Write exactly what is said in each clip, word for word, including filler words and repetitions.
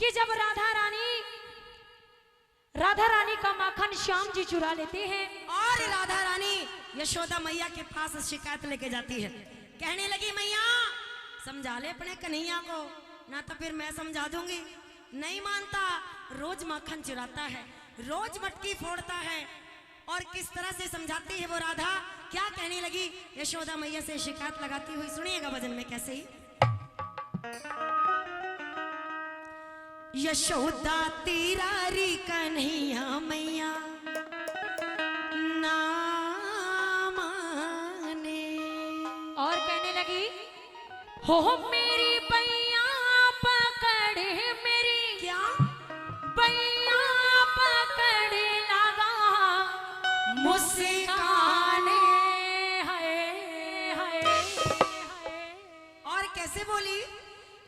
कि जब राधा रानी, राधा रानी का माखन श्याम जी चुरा लेते हैं। और राधा रानी यशोदा मैया के पास शिकायत लेके जाती है, कहने लगी, "मैया, समझा ले अपने कन्हैया को, ना तो फिर मैं समझा दूंगी।" नहीं मानता, रोज माखन चुराता है, रोज मटकी फोड़ता है। और किस तरह से समझाती है वो राधा, क्या कहने लगी यशोदा मैया से शिकायत लगाती हुई, सुनिएगा भजन में कैसे ही। यशोदा तेरा री कन्हैया मैया ना माने। और कहने लगी, हो मेरी बैया पकड़ मेरी, क्या? बैया पकड़ लागा मुस्काने। हाय, हाय, हाय। और कैसे बोली?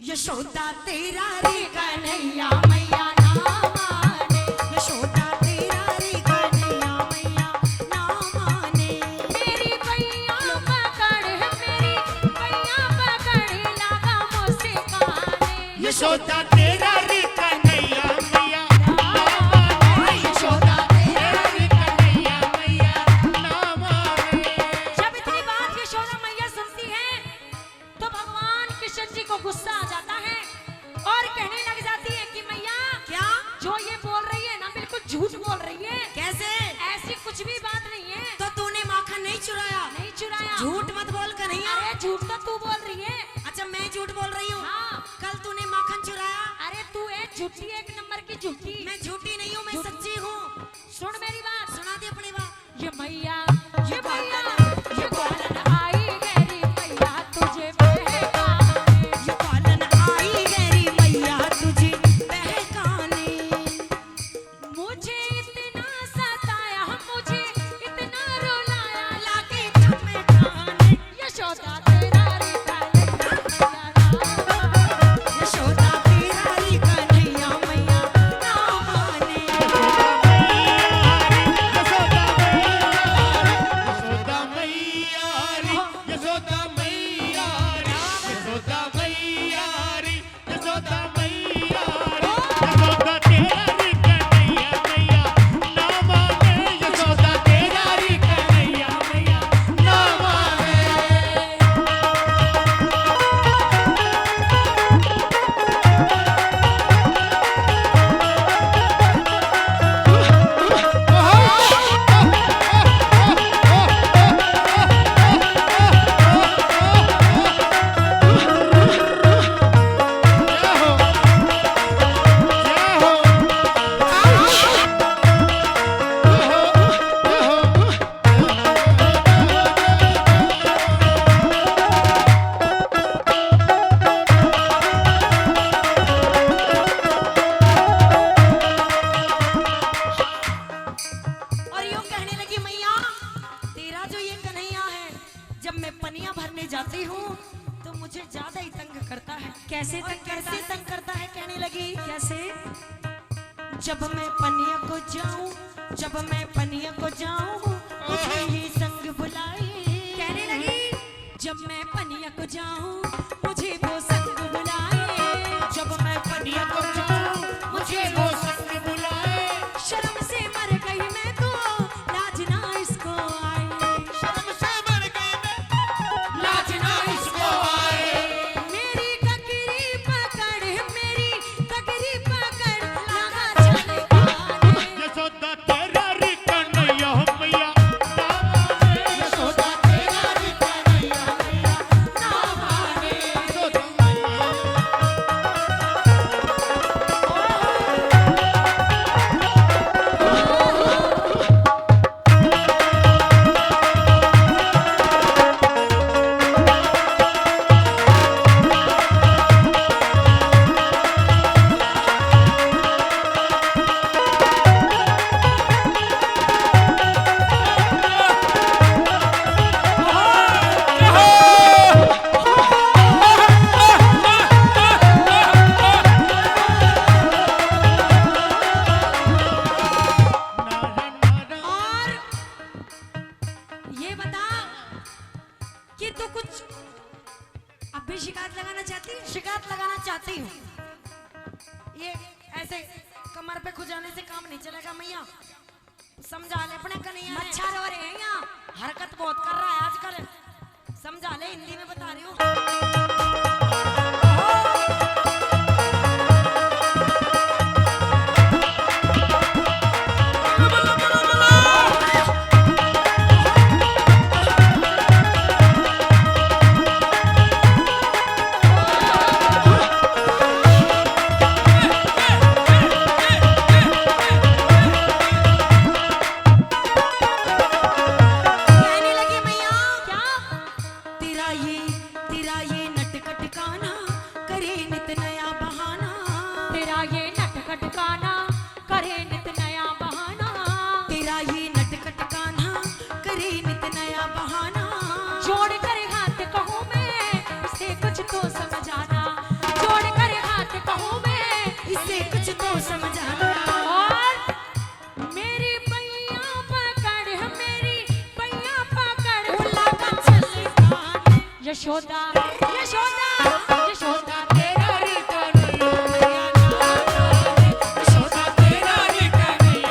यशोदा तेरा रे कन्हैया मैया ना माने, यशोदा तेरा रे कन्हैया मैया ना माने। मेरी बैया पकड़ मेरी, बैया पकड़ लागा मुस्काने। यशोदा तेरा रे कन्हैया मैया ना माने, यशोदा तेरा रे कन्हैया मैया ना माने। जब इतनी बात यशोदा मैया सुनती है, तो भगवान कृष्ण जी को गुस्सा आ जाता है और कहने लग जाती है कि मैया, क्या? जो ये बोल रही है ना, बिल्कुल झूठ बोल रही है। कैसे? ऐसी कुछ भी बात नहीं है। तो तूने माखन नहीं चुराया? नहीं चुराया। झूठ मत बोल कन्हैया। अरे, झूठ तो तू बोल रही है। अच्छा, मैं झूठ बोल रही हूँ? हाँ। कल तूने माखन चुराया? अरे, तू एक झूठी, एक नंबर की झूठी। मैं झूठी नहीं हूँ, मैं झूठ- सच्ची हूँ। सुन मेरी बात। सुना दे अपनी बात। ये मैया, ये मैया, ये ग्वालन आई गैरी मैया तुझे बहकाने। ये ग्वालन आई गैरी मैया तुझे बहकाने। मुझे इतना सताया, मुझे इतना रुलाया, लाके चमकाने। यशोदा तेरा रे कन्हैया मैया ना माने। यशोदा तेरा रे कन्हैया मैया ना माने। यशोदा मैया रे, यशोदा मैया रे, यशोदा मैया रे, यशोदा मैया रे, यशोदा तेरा रे कन्हैया मैया ना माने, यशोदा तेरा रे कन्हैया मैया ना माने। और यूं कहने लगी, मैया, तेरा जो ये कन्हैया है, जब मैं पनिया भरने जाती हूँ तो मुझे ज्यादा ही तंग करता है। कैसे और तंग करता कैसे है? तंग करता है, कहने लगी। कैसे? जब मैं पनिया को जाऊं, जब मैं पनिया को जाऊं, मुझे ही संग बुलाए। कहने लगी। जब मैं पनिया को जाऊं, मुझे वो संग बुलाए। जब मैं पनिया को जाऊं, मुझे वो संग बुलाए। शर्म से मर गई मैं तो, लाज ना इसको आए। शर्म से मर गई मैं, लाज ना इसको आए। मेरी ककरी पकड़, मेरी ककरी पकड़, लगा झलकाने। यशोदा तेरा रे कन्हैया मैया ना माने। यशोदा तेरा रे कन्हैया मैया ना माने। ये ऐसे कमर पे खुजाने से काम नहीं चलेगा मैया। समझा ले अपने कन्हैया ने। मच्छर हो रहे हैं यहाँ। हरकत बहुत कर रहा है आजकल। समझा ले, हिंदी में बता रही हूँ। कहने लगी मैया, क्या? तेरा ये, तेरा ये नटखट काना करे नित नया बहाना। तेरा ये नटखट काना करे नित नया बहाना। तेरा ये नटखट काना करे नित नया बहाना। जोड़ कर हाथ कहूँ मैं, इसे कुछ तो समझाना। जोड़ कर हाथ कहूँ मैं, इसे कुछ तो समझाना। और मेरी बैया पकड़, मेरी बैया पकड़। यशोदा, यशोदा, यशोदा तेरा रीता नहीं, यशोदा तेरा रीता नहीं,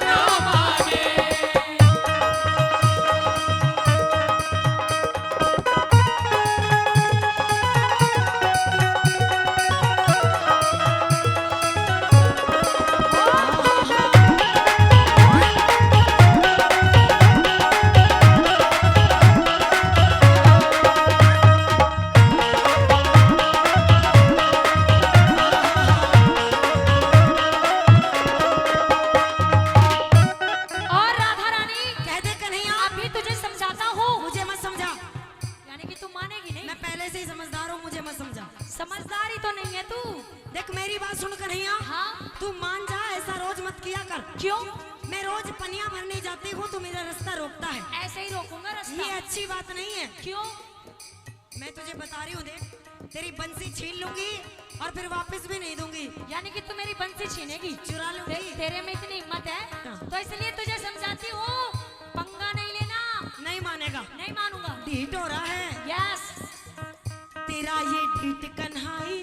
ना माने। और राधा रानी, कह दे कन्हैया। अभी तुझे समझाता हूँ। मुझे मत समझा। यानी कि तू मानेगी नहीं? मैं पहले से ही समझदार हूँ, मुझे मत समझा। समझदार ही तो नहीं है तू। देख मेरी बात सुन कन्हैया। हाँ? तू मान जा, ऐसा रोज मत किया कर। क्यों? मैं रोज पनिया भरने जाती हूँ तो मेरा रास्ता रोकता है। ऐसे ही रोकूंगा रास्ता। ये अच्छी बात नहीं है। क्यों? मैं तुझे बता रही हूँ, देख, तेरी बंसी छीन लूंगी और फिर वापस भी नहीं दूंगी। यानी कि तू मेरी बंसी छीनेगी? चुरा लूंगी। ते-, तेरे में इतनी हिम्मत है? हाँ। तो इसलिए तुझे समझाती हूँ, पंगा नहीं लेना। नहीं मानेगा। नहीं मानूंगा। ढीठ हो रहा है। यस। तेरा ये ढीठ कन्हाई